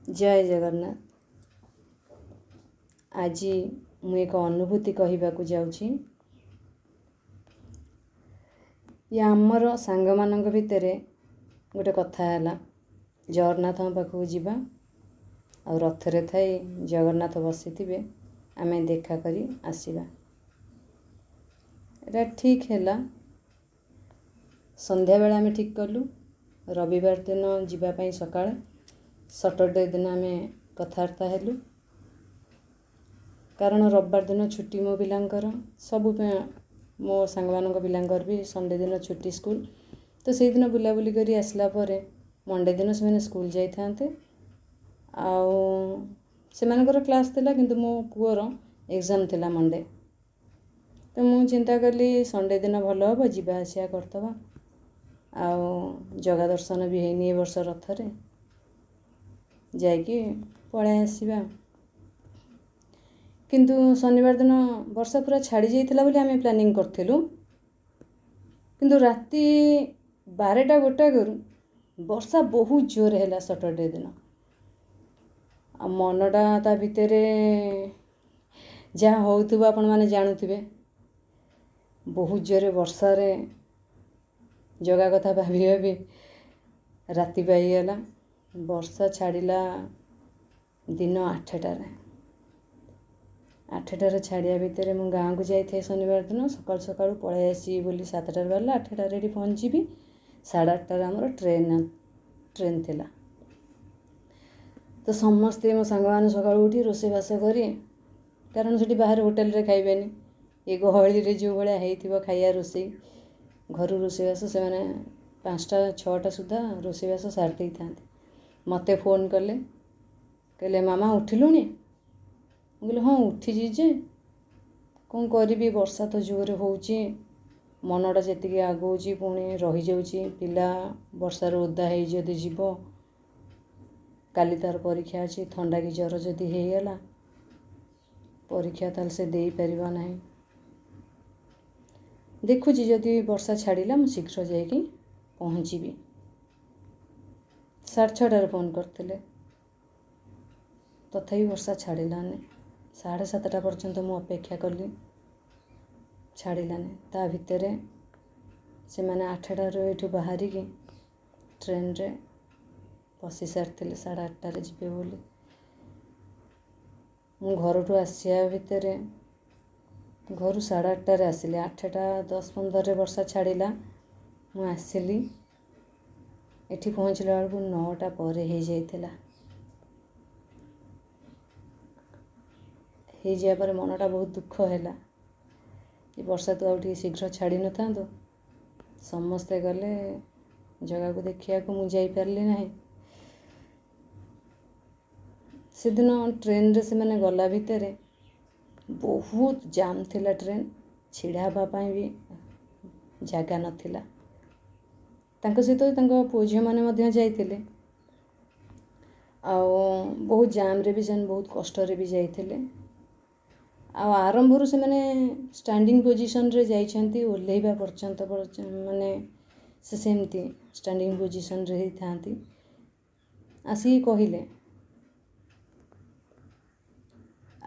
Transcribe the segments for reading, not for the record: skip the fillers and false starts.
ଜୟ ଜଗନ୍ନାଥ। ଆଜି ମୁଁ ଏକ ଅନୁଭୂତି କହିବାକୁ ଯାଉଛି। ଇଏ ଆମର ସାଙ୍ଗମାନଙ୍କ ଭିତରେ ଗୋଟେ କଥା ହେଲା, ଜଗନ୍ନାଥଙ୍କ ପାଖକୁ ଯିବା ଆଉ ରଥରେ ଥାଇ ଜଗନ୍ନାଥ ବସିଥିବେ, ଆମେ ଦେଖା କରି ଆସିବା। ଏଇଟା ଠିକ୍ ହେଲା। ସନ୍ଧ୍ୟାବେଳେ ଆମେ ଠିକ୍ କଲୁ ରବିବାର ଦିନ ଯିବା ପାଇଁ। ସକାଳେ ସଟରଡ଼େ ଦିନ ଆମେ କଥାବାର୍ତ୍ତା ହେଲୁ, କାରଣ ରବିବାର ଦିନ ଛୁଟି ମୋ ପିଲାଙ୍କର, ସବୁ ମୋ ସାଙ୍ଗମାନଙ୍କ ପିଲାଙ୍କର ବି ସଣ୍ଡେ ଦିନ ଛୁଟି ସ୍କୁଲ। ତ ସେଇଦିନ ବୁଲାବୁଲି କରି ଆସିଲା ପରେ ମଣ୍ଡେ ଦିନ ସେମାନେ ସ୍କୁଲ ଯାଇଥାନ୍ତେ। ଆଉ ସେମାନଙ୍କର କ୍ଲାସ୍ ଥିଲା, କିନ୍ତୁ ମୋ ପୁଅର ଏକ୍ଜାମ୍ ଥିଲା ମଣ୍ଡେ। ତ ମୁଁ ଚିନ୍ତା କଲି ସଣ୍ଡେ ଦିନ ଭଲ ହେବ, ଯିବା ଆସିବା କରିଦେବା, ଆଉ ଜଗା ଦର୍ଶନ ବି ହେଇନି ଏ ବର୍ଷ, ରଥରେ ଯାଇକି ପଳାଇ ଆସିବା। କିନ୍ତୁ ଶନିବାର ଦିନ ବର୍ଷା ପୁରା ଛାଡ଼ି ଯାଇଥିଲା ବୋଲି ଆମେ ପ୍ଲାନିଂ କରିଥିଲୁ, କିନ୍ତୁ ରାତି 12ଟା 1ଟାକରୁ ବର୍ଷା ବହୁତ ଜୋରରେ ହେଲା ସଟରଡ଼େ ଦିନ। ଆଉ ମନଟା ତା ଭିତରେ ଯାହା ହେଉଥିବ ଆପଣମାନେ ଜାଣୁଥିବେ। ବହୁତ ଜୋରରେ ବର୍ଷାରେ ଜଗା କଥା ଭାବି ଭାବି ରାତି ପାହିଗଲା। ବର୍ଷା ଛାଡ଼ିଲା ଦିନ 8ଟାରେ। 8ଟାରେ ଛାଡ଼ିବା ଭିତରେ ମୁଁ ଗାଁକୁ ଯାଇଥାଏ ଶନିବାର ଦିନ। ସକାଳୁ ସକାଳୁ ପଳାଇ ଆସିବି ବୋଲି 7ଟାରେ ବାହାରିଲା, 8ଟାରେ ଏଠି ପହଞ୍ଚିବି। 8:30ରେ ଆମର ଟ୍ରେନ୍ ଥିଲା। ତ ସମସ୍ତେ ମୋ ସାଙ୍ଗମାନେ ସକାଳୁ ଉଠି ରୋଷେଇବାସ କରି, କାରଣ ସେଠି ବାହାରେ ହୋଟେଲରେ ଖାଇବେନି, ଏ ଗହଳିରେ ଯେଉଁ ଭଳିଆ ହେଇଥିବ ଖାଇବା ରୋଷେଇ, ଘରୁ ରୋଷେଇବାସ ସେମାନେ 5ଟା 6ଟା ସୁଦ୍ଧା ରୋଷେଇବାସ ସାରି ଦେଇଥାନ୍ତି। ମୋତେ ଫୋନ୍ କଲେ, କହିଲେ ମାମା ଉଠିଲୁଣି? ମୁଁ କହିଲି ହଁ ଉଠିଛି ଯେ କ'ଣ କରିବି, ବର୍ଷା ତ ଜୋରରେ ହେଉଛି, ମନଟା ଯେତିକି ଆଗଉଛି ପୁଣି ରହିଯାଉଛି। ପିଲା ବର୍ଷାରେ ଓଦା ହେଇ ଯଦି ଯିବ, କାଲି ତା'ର ପରୀକ୍ଷା ଅଛି, ଥଣ୍ଡା କି ଜ୍ୱର ଯଦି ହେଇଗଲା ପରୀକ୍ଷା ତାହେଲେ ସେ ଦେଇପାରିବ ନାହିଁ। ଦେଖୁଛି ଯଦି ବର୍ଷା ଛାଡ଼ିଲା ମୁଁ ଶୀଘ୍ର ଯାଇକି ପହଞ୍ଚିବି। 6:30ରେ ଫୋନ୍ କରିଥିଲେ, ତଥାପି ବର୍ଷା ଛାଡ଼ିଲାନି। 7:30 ପର୍ଯ୍ୟନ୍ତ ମୁଁ ଅପେକ୍ଷା କଲି, ଛାଡ଼ିଲାନି। ତା ଭିତରେ ସେମାନେ 8ଟାରୁ ଏଇଠୁ ବାହାରିକି ଟ୍ରେନ୍ରେ ବସି ସାରିଥିଲେ 8:30ରେ ଯିବେ ବୋଲି। ମୁଁ ଘରଠୁ ଆସିବା ଭିତରେ, ଘରୁ 8:30ରେ ଆସିଲି, 8ଟା 10 15ରେ ବର୍ଷା ଛାଡ଼ିଲା। ମୁଁ ଆସିଲି, ଏଠି ପହଞ୍ଚିଲା ବେଳକୁ 9ଟା ପରେ ହେଇଯାଇଥିଲା। ହେଇଯିବା ପରେ ମନଟା ବହୁତ ଦୁଃଖ ହେଲା ଏ ବର୍ଷା ତୁ ଆଉ ଟିକେ ଶୀଘ୍ର ଛାଡ଼ି ନଥାନ୍ତୁ। ସମସ୍ତେ ଗଲେ ଜଗାକୁ ଦେଖିବାକୁ, ମୁଁ ଯାଇପାରିଲି ନାହିଁ। ସେଦିନ ଟ୍ରେନ୍ରେ ସେମାନେ ଗଲା ଭିତରେ ବହୁତ ଜାମ୍ ଥିଲା ଟ୍ରେନ୍, ଛିଡ଼ା ହେବା ପାଇଁ ବି ଜାଗା ନଥିଲା। ତାଙ୍କ ସହିତ ତାଙ୍କ ପୁଅ ଝିଅମାନେ ମଧ୍ୟ ଯାଇଥିଲେ, ଆଉ ବହୁତ ଜାମ୍ରେ ବି ସେମାନେ ବହୁତ କଷ୍ଟରେ ବି ଯାଇଥିଲେ। ଆଉ ଆରମ୍ଭରୁ ସେମାନେ ଷ୍ଟାଣ୍ଡିଂ ପୋଜିସନ୍ରେ ଯାଇଛନ୍ତି, ଓହ୍ଲେଇବା ପର୍ଯ୍ୟନ୍ତ ମାନେ ସେ ସେମିତି ଷ୍ଟାଣ୍ଡିଂ ପୋଜିସନ୍ରେ ହେଇଥାନ୍ତି। ଆସିକି କହିଲେ।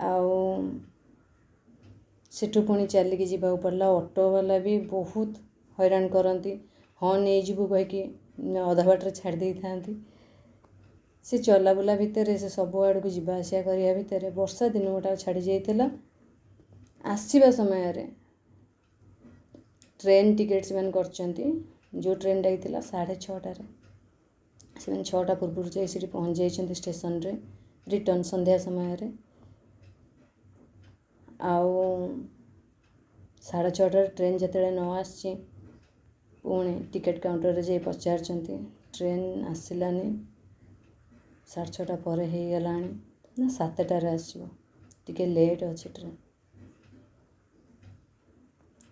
ଆଉ ସେଠୁ ପୁଣି ଚାଲିକି ଯିବାକୁ ପଡ଼ିଲା। ଅଟୋବାଲା ବି ବହୁତ ହଇରାଣ କରନ୍ତି, ହଁ ନେଇଯିବୁ କହିକି ଅଧା ବାଟରେ ଛାଡ଼ି ଦେଇଥାନ୍ତି। ସେ ଚଲାବୁଲା ଭିତରେ, ସେ ସବୁ ଆଡ଼କୁ ଯିବା ଆସିବା କରିବା ଭିତରେ ବର୍ଷା ଦିନ ଗୋଟା ଛାଡ଼ି ଯାଇଥିଲା। ଆସିବା ସମୟରେ ଟ୍ରେନ୍ ଟିକେଟ୍ ସେମାନେ କରିଛନ୍ତି, ଯେଉଁ ଟ୍ରେନ୍ଟା ହେଇଥିଲା 6:30ରେ, ସେମାନେ 6ଟା ପୂର୍ବରୁ ଯାଇ ସେଠି ପହଞ୍ଚି ଯାଇଛନ୍ତି ଷ୍ଟେସନରେ, ରିଟର୍ଣ୍ଣ ସନ୍ଧ୍ୟା ସମୟରେ। ଆଉ 6:30ରେ ଟ୍ରେନ୍ ଯେତେବେଳେ ନ ଆସିଛି, ପୁଣି ଟିକେଟ୍ କାଉଣ୍ଟରରେ ଯାଇ ପଚାରିଛନ୍ତି, ଟ୍ରେନ୍ ଆସିଲାନି, 6:30 ପରେ ହେଇଗଲାଣି। ନା 7ଟାରେ ଆସିବ, ଟିକେ ଲେଟ୍ ଅଛି ଟ୍ରେନ୍।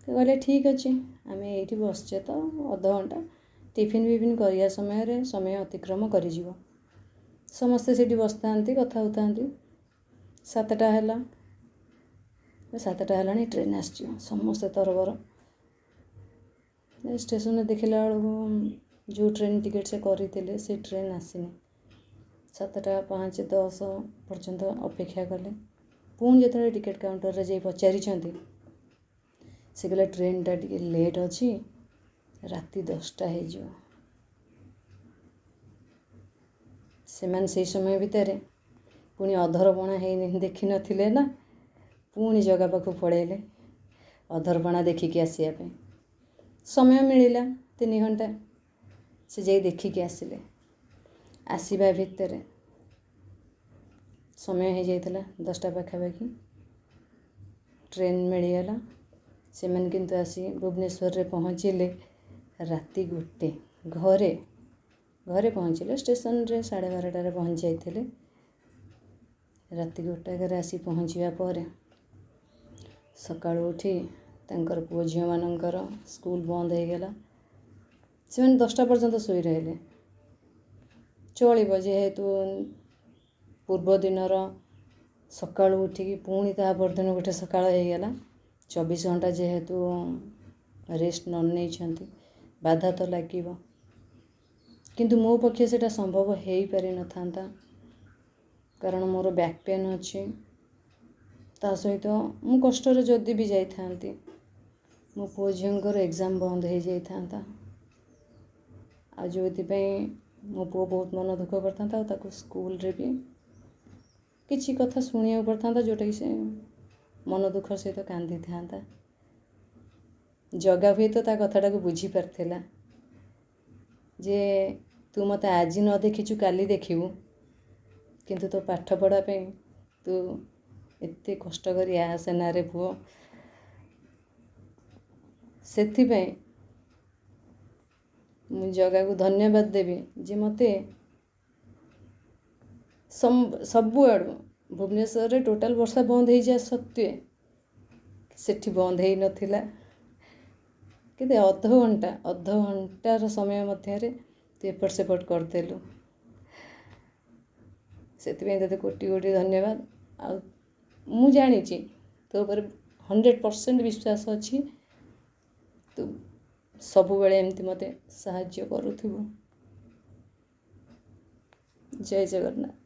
କହିଲେ ଠିକ୍ ଅଛି, ଆମେ ଏଇଠି ବସିଛେ ତ ଅଧଘଣ୍ଟା, ଟିଫିନ୍ ଫିଫିନ୍ କରିବା ସମୟରେ ସମୟ ଅତିକ୍ରମ କରିଯିବ। ସମସ୍ତେ ସେଇଠି ବସିଥାନ୍ତି, କଥା ହେଉଥାନ୍ତି। 7ଟା ହେଲା, 7ଟା ହେଲାଣି, ଟ୍ରେନ୍ ଆସିଯିବ। ସମସ୍ତେ ତରବର। ଷ୍ଟେସନରେ ଦେଖିଲା ବେଳକୁ ଯେଉଁ ଟ୍ରେନ୍ ଟିକେଟ୍ ସେ କରିଥିଲେ ସେ ଟ୍ରେନ୍ ଆସିନି। 7ଟା 5, 10 ପର୍ଯ୍ୟନ୍ତ ଅପେକ୍ଷା କଲେ। ପୁଣି ଯେତେବେଳେ ଟିକେଟ୍ କାଉଣ୍ଟରରେ ଯାଇ ପଚାରିଛନ୍ତି, ସେ କହିଲେ ଟ୍ରେନ୍ଟା ଟିକେ ଲେଟ୍ ଅଛି, ରାତି 10ଟା ହେଇଯିବ। ସେମାନେ ସେଇ ସମୟ ଭିତରେ ପୁଣି ଅଧରପଣା ହେଇନି ଦେଖିନଥିଲେ ନା, ପୁଣି ଜଗା ପାଖକୁ ପଳେଇଲେ ଅଧରପଣା ଦେଖିକି ଆସିବା ପାଇଁ। ସମୟ ମିଳିଲା 3 ଘଣ୍ଟା, ସେ ଯାଇ ଦେଖିକି ଆସିଲେ। ଆସିବା ଭିତରେ ସମୟ ହେଇଯାଇଥିଲା 10ଟା ପାଖାପାଖି, ଟ୍ରେନ୍ ମିଳିଗଲା। ସେମାନେ କିନ୍ତୁ ଆସି ଭୁବନେଶ୍ୱରରେ ପହଞ୍ଚିଲେ ରାତି 1। ଘରେ ପହଞ୍ଚିଲେ, ଷ୍ଟେସନରେ 12:30ରେ ପହଞ୍ଚି ଯାଇଥିଲେ। ରାତି 1ରେ ଆସି ପହଞ୍ଚିବା ପରେ ସକାଳୁ ଉଠି ତାଙ୍କର ପୁଅ ଝିଅମାନଙ୍କର ସ୍କୁଲ ବନ୍ଦ ହେଇଗଲା। ସେମାନେ 10ଟା ପର୍ଯ୍ୟନ୍ତ ଶୋଇ ରହିଲେ, ଚଳିବ, ଯେହେତୁ ପୂର୍ବ ଦିନର ସକାଳୁ ଉଠିକି ପୁଣି ତା ପରଦିନ ଗୋଟେ ସକାଳ ହେଇଗଲା। 24 ଘଣ୍ଟା ଯେହେତୁ ରେଷ୍ଟ ନ ନେଇଛନ୍ତି, ବାଧା ତ ଲାଗିବ। କିନ୍ତୁ ମୋ ପକ୍ଷେ ସେଇଟା ସମ୍ଭବ ହେଇପାରିନଥାନ୍ତା, କାରଣ ମୋର ବ୍ୟାକ୍ ପେନ୍ ଅଛି। ତା ସହିତ ମୁଁ କଷ୍ଟରେ ଯଦି ବି ଯାଇଥାନ୍ତି, ମୋ ପୁଅ ଝିଅଙ୍କର ଏକ୍ଜାମ୍ ବନ୍ଦ ହେଇଯାଇଥାନ୍ତା, ଆଉ ଯେଉଁଥିପାଇଁ ମୋ ପୁଅ ବହୁତ ମନ ଦୁଃଖ କରିଥାନ୍ତା, ଆଉ ତାକୁ ସ୍କୁଲରେ ବି କିଛି କଥା ଶୁଣିବାକୁ ପଡ଼ିଥାନ୍ତା, ଯେଉଁଟାକି ସେ ମନ ଦୁଃଖ ସହିତ କାନ୍ଦିଥାନ୍ତା। ଜଗା ହୁଏତ ତା କଥାଟାକୁ ବୁଝିପାରିଥିଲା ଯେ ତୁ ମୋତେ ଆଜି ନ ଦେଖିଛୁ କାଲି ଦେଖିବୁ, କିନ୍ତୁ ତୋ ପାଠପଢ଼ା ପାଇଁ ତୁ ଏତେ କଷ୍ଟ କରି ଆସେନାରେ ପୁଅ। ସେଥିପାଇଁ ମୁଁ ଜଗାକୁ ଧନ୍ୟବାଦ ଦେବି ଯେ ମୋତେ ସବୁଆଡ଼ୁ ଭୁବନେଶ୍ୱରରେ ଟୋଟାଲ୍ ବର୍ଷା ବନ୍ଦ ହେଇଯିବା ସତ୍ତ୍ୱେ ସେଠି ବନ୍ଦ ହେଇନଥିଲା। କେତେ ଅଧଘଣ୍ଟାର ସମୟ ମଧ୍ୟରେ ତୁ ଏପଟ ସେପଟ କରିଦେଲୁ, ସେଥିପାଇଁ ତୋତେ କୋଟି କୋଟି ଧନ୍ୟବାଦ। ଆଉ ମୁଁ ଜାଣିଛି ତୋ ଉପରେ 100% ବିଶ୍ୱାସ ଅଛି, ତୁ ସବୁବେଳେ ଏମିତି ମୋତେ ସାହାଯ୍ୟ କରୁଥିବୁ। ଜୟ ଜଗନ୍ନାଥ।